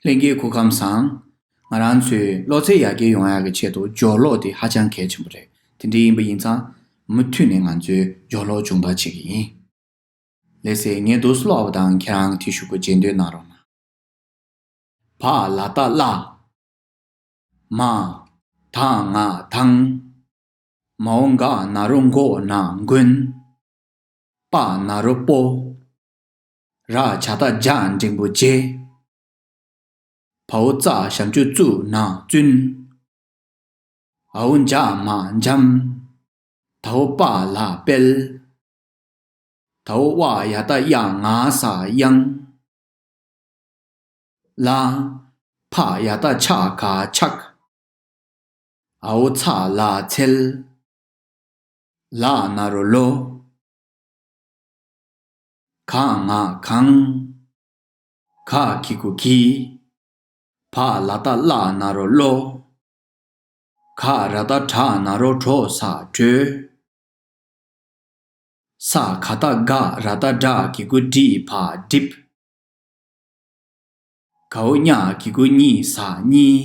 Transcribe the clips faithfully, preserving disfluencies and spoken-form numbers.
ལྷན་རྒྱས་སྐུ་ཁམས་བཟང་། ང་རང་ཚོའི་ཀློག་ཚད་ཡར་རྒྱས་ཡོང་ཡག་གི་ཆེད་དུ་སྦྱོར་ཀློག་དེ་ཧ་ཅང་གལ་ཆེན་པོ་རེད། དེ་འདྲ་ཡིན་པ་ཡིན་ཙང་མུ་མཐུད་ནས་ང་ཚོས་སྦྱོར་ཀློག་སྦྱོང་བརྡར་བྱེད་ཀྱི་ཡིན། ལགས་སེ། ངས་འདུག་སེ་ཀློག་པ་དང་ཁྱེད་རང་དེ་གཞུག་གུ་རྗེས་ཟློས་གནང་རོགས་གནང་། བ་ལ་བཏགས་བླ། མ། ད་ང་དང་། མའོ་ག་ན་རོ་མགོ་ན་མགོན། པ་ན་རོ་པོ། ར་བྱ་བཏགས་རྒྱ་འགྲེང་བུ་རྗེ། བའོ་ཙ་ཞབས་ཀྱུ་བཙུ་ན་བཙུན། འའོ་འཇ་མ་འཇམ། དའོ་པ་ལ་དཔལ། དའོ་ཝ་ཡ་བཏགས་ཡ་ང་ས་དབྱངས། ལ། ཕ་ཡ་བཏགས་ཕྱ་ག་ཕྱག་འའོ་ཚ་ལ་ཚལ། ལ་ན་རོ་ལོ། ག་ང་གང་། ག་གི་གུ་གི། བ་ལ་བཏགས་བླ་ན་རོ་བློ། ག་ར་བཏགས་གྲ་ན་རོ་གྲོ་ས་གྲོས། ས་ག་བཏགས་སྒ་ར་བཏགས་སྒྲ་གི་གུ་སྒྲི་བ་སྒྲིབ། གའོ་ཉ་གི་གུ་གཉི་ས་གཉིས།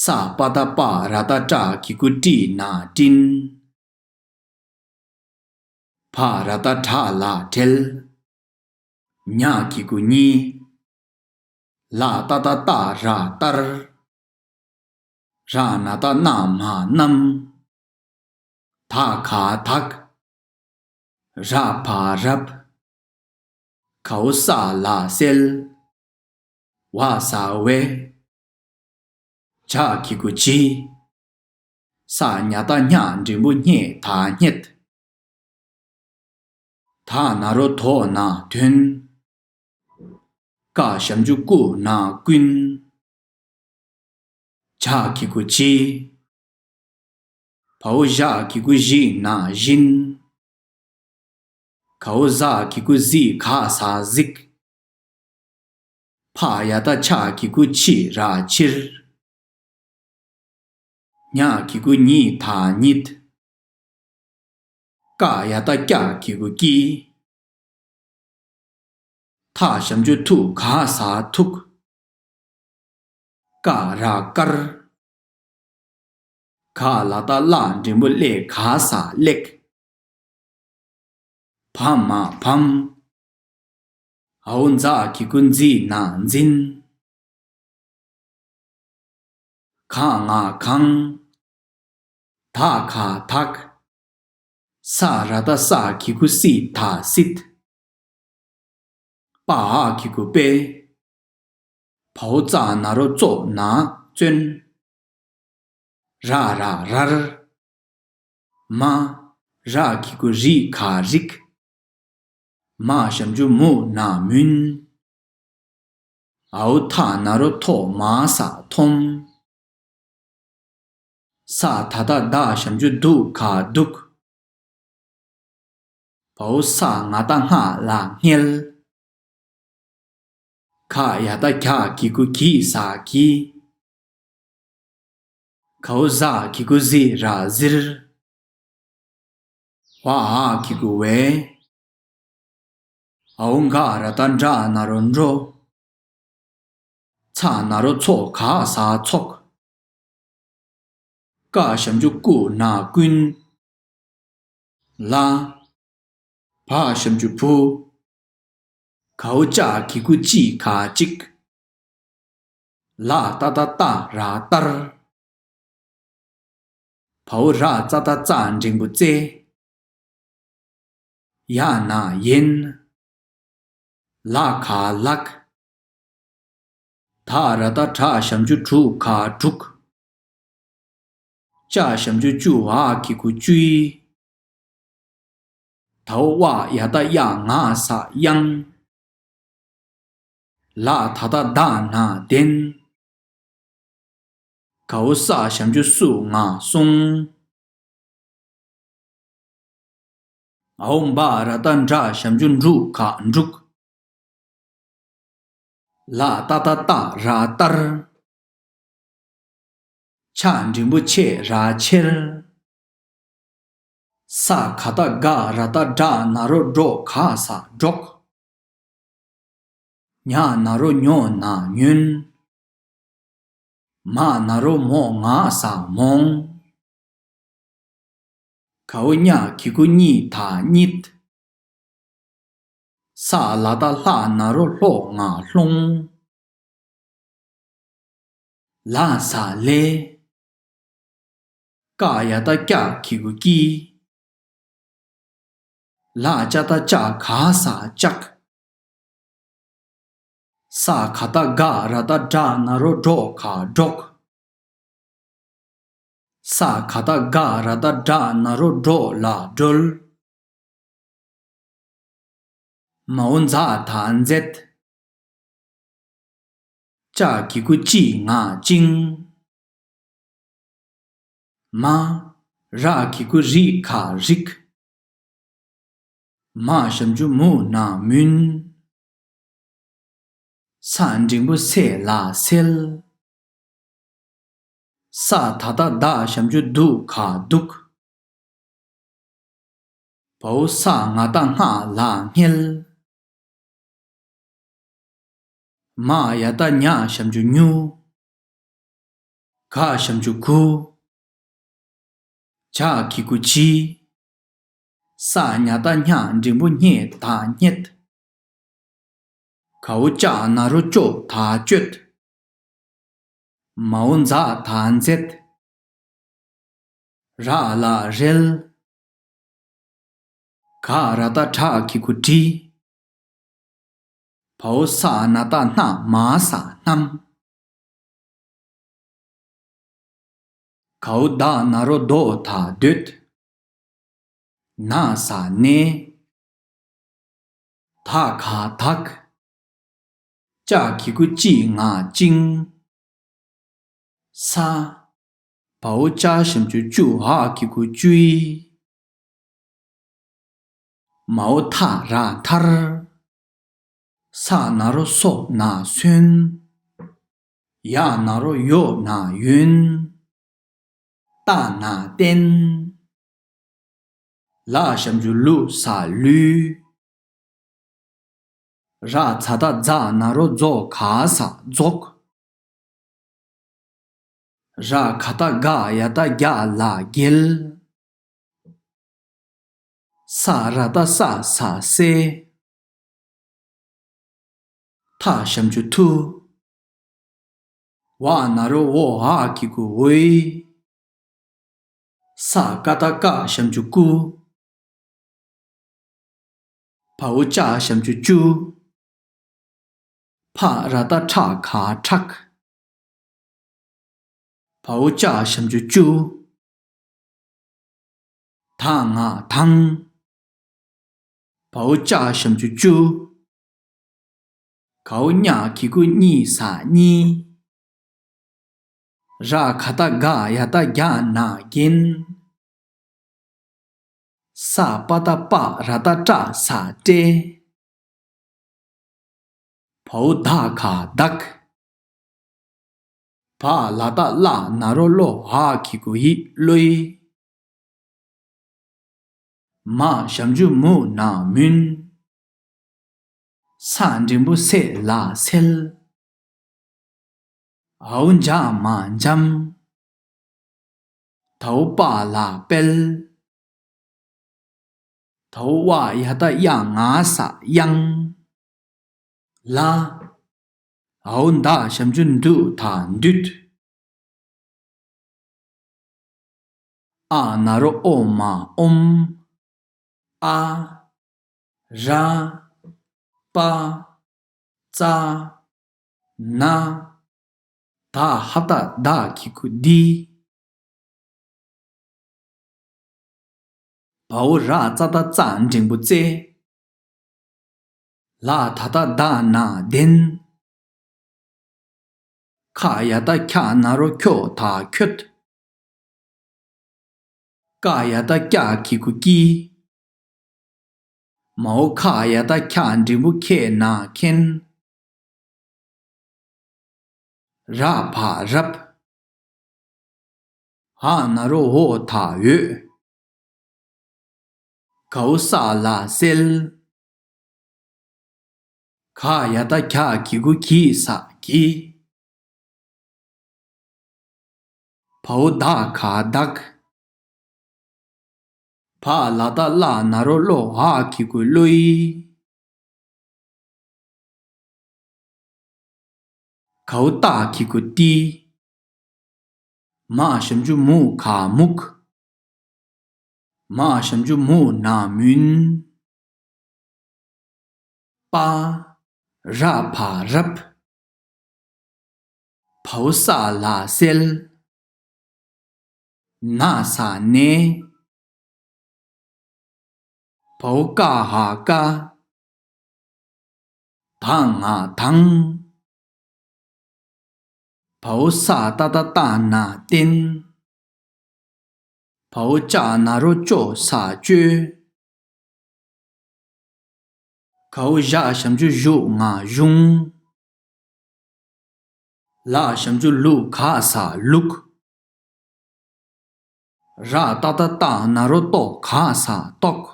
ས་པ་བཏགས་པ་ར་བཏགས་པྲ་གི་གུ་པྲི་ན་སྤྲིན། བ་ར་བཏགས་བྲ་ལ་བྲལ། ཉ་གི་གུ་གཉིས། ལ་ཏ་བཏགས་ལྟ་ར་ལྟར། ར་ན་བཏགས་རྣ་མ་རྣམས། ད་ག་དག་ར་བ་རབ། གའོ་ས་ལ་གསལ། བ་ས་བས། ཇ་གི་གུ་ཇི། ས་ཉ་བཏགས་སྙ་འགྲེང་བུ་སྙེ་ད་སྙེད། ད་ན་རོ་དོ་ན་དོན། ཀ་ཞབས་ཀྱུ་ཀུ་ན་ཀུན། ཇ་གི་གུ་ཇི། བའོ་ཞ་གི་གུ་ཞི་ན་བཞིན། གའོ་ཟ་གི་གུ་གཟི་ག་ས་གཟིགས། ཕ་ཡ་བཏགས་ཕྱ་གི་གུ་ཕྱི་ར་ཕྱིར། ཉ་གི་གུ་ཉི་ད་ཉིད། ཀ་ཡ་བཏགས་ཀྱ་གི་གུ་ཀྱི། ཐ་ཞབས་ཀྱུ་ཐུ་ག་ས་ཐུག། ཀ་ར་དཀར། ག་ལ་བཏགས་གླ་འགྲེང་བུ་གླེ་ག་ས་གླེགས། བ་མ་བམ། འའོ་ཛ་གི་གུ་ཛི་ན་འཛིན། ག་ང་གང་། ད་ག་དག་ས་ར་བཏགས་སྲ་གི་གུ་སྲི་ད་སྲིད། པ་འ་གི་གུ་པེ། བའོ་ཙ་ན་རོ་བཙོ་ན་བཙོན། ར་ར་རར། མ་ར་གི་གུ་རི་ག་རིག། མ་ཞབས་ཀྱུ་མུ་ན་མུན། འའོ་ཐ་ན་རོ་ཐོ་མ་ས་ཐོམ། ས་ད་བཏགས་སྡ་ཞབས་ཀྱུ་སྡུ་ག་སྡུག། བའོ་ས་ང་བཏགས་སྔ་ལ་སྔལ། ག་ཡ་བཏགས་གྱ་གི་གུ་གྱི་ས་གྱི། གའོ་ཟ་གི་གུ་ཟི་ར་ཟིར། བ་འ་གི་གུ་བས། འའོ་ག་ར་བཏགས་གྲ་ན་རོ་གྲོ། ཚ་ན་རོ་ཚོ་ག་ས་ཚོགས། ཀ་ཞབས་ཀྱུ་ཀུ་ན་ཀུན། ལ། བ་ཞབས་ཀྱུ་བུ། གའོ་ཅ་གི་གུ་ཅི་ག་ཅིག། ལ་ཏ་བཏགས་ལྟ་ར་ལྟར། བའོ་ར་ཙ་བཏགས་རྩ་འགྲེང་བུ་རྩེ། ཡ་ན་ཡན། ལ་ག་ལགས། ད་ར་བཏགས་དྲ་ཞབས་ཀྱུ་དྲུ་ག་དྲུག། ཅ་ཞབས་ཀྱུ་ཅུ་འ་གི་གུ་ཅུའི། དའོ་ཝ་ཡ་བཏགས་ཡ་ང་ས་དབྱངས། ལ་ད་བཏགས་ལྡ་ན་ལྡན། གའོ་ས་ཞབས་ཀྱུ་སུ་ང་གསུང་། འའོ་བ་ར་བཏགས་བྲ་ཞབས་ཀྱུ་འབྲུ་ག་འབྲུག། ལ་ཏ་བཏགས་ལྟ་ར་ལྟར། ཆ་འགྲེང་བུ་ཆེ་ར་ཆེར། ས་ག་བཏགས་སྒ་ར་བཏགས་སྒྲ་ན་རོ་སྒྲོ་ག་ས་སྒྲོགས། ཉ་ན་རོ་ཉོ་ན་ཉོན། མ་ན་རོ་མོ་ང་ས་མོང་། གའོ་ཉ་གི་གུ་གཉི་ད་གཉིད། ས་ལ་ད་ལྷ་ན་རོ་ལྷོ་ང་ལྷོང་། ལ་ས་ལེ། ཀ་ཡ་ད་ཀྱ་གི་གུ་ཀྱི། ལ་ཅ་ད་ཅ་ག་ས་ལྕགས། ས་ག་ད་ག་ར་ད་གྲ་ན་རོ་གྲོ་ག་གྲོགས། ས་ག་ད་ག་ར་ད་གྲ་ན་རོ་གྲོ་ལ་གྲོལ། མའོ་འཛ་ད་མཛད། ཅ་གི་གུ་ཅི་ང་ཅིང་། མ། ར་གི་གུ་རི་ག་རིག། མ་ཞབས་ཀྱུ་མུ་ན་མུན། ས་འགྲེང་བུ་སེ་ལ་སེལ། ས་ད་ད་ད་ཞབས་ཀྱུ་དུ་ག་དུག། བའོ་ས་ང་ད་སྔ་ལ་སྔལ། མ་ཡ་ད་ཉ་ཞབས་ཀྱུ་ཉུ། ག་ཞབས་ཀྱུ་གུ། ཇ་གི་གུ་ཇི། ས་ཉ་ད་ཉ་འགྲེང་བུ་སྙེ་ད་སྙེད། གའོ་ཅ་ན་རོ་ཅོ་ད་གཅོད། མའོ་འཛ་ད་མཛད། ར་ལ་རལ། ག་ར་ད་གྲ་གི་གུ་གྲི། བའོ་ས་ན་ད་སྣ་མ་ས་སྣམ། གའོ་ད་ན་རོ་དོ་ད་སྡོད། ན་ས་ནས། ད་ག་དག། ཅ་གི་གུ་ཅི་ང་ཅིང་། ས། བའོ་ཅ་ཞབས་ཀྱུ་ཅུ་འ་གི་གུ་ཅུའི། མའོ་ཐ་ར་ཐར། ས་ན་རོ་སོ་ན་སོན། ཡ་ན་རོ་ཡོ་ན་ཡོན། ཏ་ན་བསྟན། ལ་ཞབས་ཀྱུ་ལུ་ས་ལུས། ར་ཚ་ད་ཛ་ན་རོ་རྫོ་ག་ས་རྫོགས། ར་ག་ད་ག་ཡ་ད་རྒྱ་ལ་རྒྱལ། ས་ར་ད་ས་ས་སེ། ཐ་ཞབས་ཀྱུ་ཐུ། འ་ན་རོ་འོ་འ་གི་གུ་འོའི། ས་ཀ་ད་ཀ་ཞབས་ཀྱུ་ཀུ། བའོ་ཅ་ཞབས་ཀྱུ་ཅུ། ཕ་ར་ད་ཕྲ་ག་ཕྲག། བའོ་ཅ་ཞབས་ཀྱུ་ཅུ། ད་ང་དང་། བའོ་ཅ་ཞབས་ཀྱུ་ཅུ། གའོ་ཉ་གི་གུ་གཉི་ས་གཉིས། ར་ག་ད་ག་ཡ་ད་རྒྱ་ན་རྒྱན། ས་པ་ད་པ་ར་ད་སྤྲ་ས་སྤྲེལ། བའོ་ད་ག་བདག། བ་ལ་ད་བླ་ན་རོ་བློ་འ་གི་གུ་ཡི་བློའི། མ་ཞབས་ཀྱུ་མུ་ན་མུན། ས་འགྲེང་བུ་སེ་ལ་སེལ། འའོ་འཇ་མ་འཇམ། དའོ་པ་ལ་དཔལ། དའོ་བ་ཡ་ད་ཡ་ང་ས་དབྱངས། ལ། འའོ་འད་ཞབས་ཀྱུ་འདུ་ད་འདུད། འ་ན་རོ་ཨོ་མ་ཨོམ། ཨ། ར། པ། ཙ། ན། ད་ཧ་ད་ད་གི་གུ་འདི། བའོ་ར་ཙ་ད་རྩ་འགྲེང་བུ་རྩེ། ལ་ད་ད་ད་ན་ལྡན། ཁ་ཡ་ད་ཁྱ་ན་རོ་ཁྱོ་ད་ཁྱོད། ཀ་ཡ་ད་ཀྱ་གི་གུ་ཀྱི། མའོ་ཁ་ཡ་ད་ཁྱ་འགྲེང་བུ་ཁྱེ་ན་མཁྱེན། ར་བ་རབ། འ་ན་རོ་འོ་ད་འོད། གའོ་ས་ལ་སེལ། ག་ཡ་བཏགས་གྱ་གི་གུ་གྱི་ས་གྱིས། བའོ་ད་ག་བདག་བ་ལ་བཏགས་བླ་ན་རོ་བློ། འ་གི་གུ་བློ་ཡི། གའོ་ཏ་གི་གུ་ཏི། མ་ཞབས་ཀྱུ་མུ་ག་མུག་མ་ཞབས་ཀྱུ་མུ་ན་མུན། པ། ར་བ་རབ། བའོ་ས་ལ་སེལ། ན་ས་ནས། བའོ་ཀ་འ་ཀ་བ་ང་དང་། བའོ་ས་ཏ་བཏགས་བཏའ་ན་བརྟན། བའོ་ཅ་ན་རོ་ཅོ་ས་བཅོས། གའོ་ཞ་ཞབས་ཀྱུ་ཞུ་ང་གཞུང་། ལ་ཞབས་ཀྱུ་ལུ་ག་ས་ལུག་ར་ཏ་བཏགས་རྟ་ན་རོ་རྟོ་ག་ས་རྟོགས།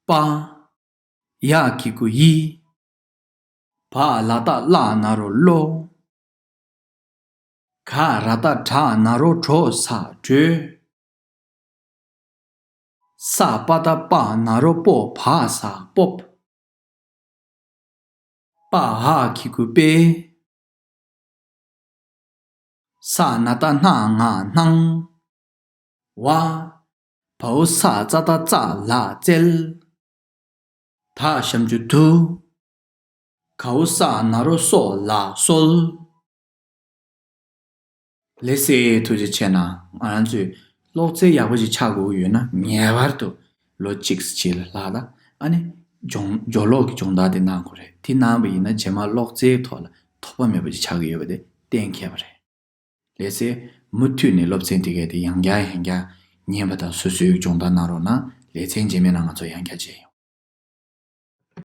པ། ཡ་གི་གུ་ཡི། བ་ལ་བཏགས་བླ་ན་རོ་བློ། ག་ར་བཏགས་གྲ་ན་རོ་གྲོ་ས་གྲོས། ས་པ་བཏགས་སྤ་ན་རོ་སྤོ་བ་ས་སྤོབས། པ་འ་གི་གུ་པེ། ས་ན་བཏགས་སྣ་ང་སྣང་། བ། བའོ་ས་ཙ་བཏགས་སྩ་ལ་སྩལ། ད་ཞབས་ཀྱུ་དུ། གའོ་ས་ན་རོ་སོ་ལ་གསོལ། ལགས་སེ། ཐུགས་རྗེ་ཆེ་གནང་། ང་རང་ཚོས་ཀློག་རྩལ་ཡག་པོ་ཞིག་ཆགས་དགོས་ཀྱི་ཡོད་ན་ངེས་པར་དུ་ལོ་གཅིག་ཙམ་ལ་ལྷག་ལ། ཨ་ནི་སྦྱོང་སྦྱོར་ཀློག་གི་སྦྱོང་བརྡར་དེ་གནང་དགོས་རེད། དེ་གནང་བ་ཡིན་ན་རྗེས་མ་ཀློག་རྩལ་ཐོག་ལ་ཐོགས་པ་མེད་པ་ཞིག་ཆགས་ཀྱི་ཡོད་པ་དེ་གཏན་འཁེལ་བ་རེད། ལགས་སེ། མུ་མཐུད་ནས་སློབ་ཚན་དེ་གའི་དེ་ཡང་བསྐྱར་ཡང་བསྐྱར་ཉན་པ་དང་སོ་སོའི་སྦྱོང་བརྡར་གནང་རོགས་གནང་། ལེ་ཚན་རྗེས་མའི་ནང་ང་ཚོ་ཡང་བསྐྱར་མཇལ་ཡོང་།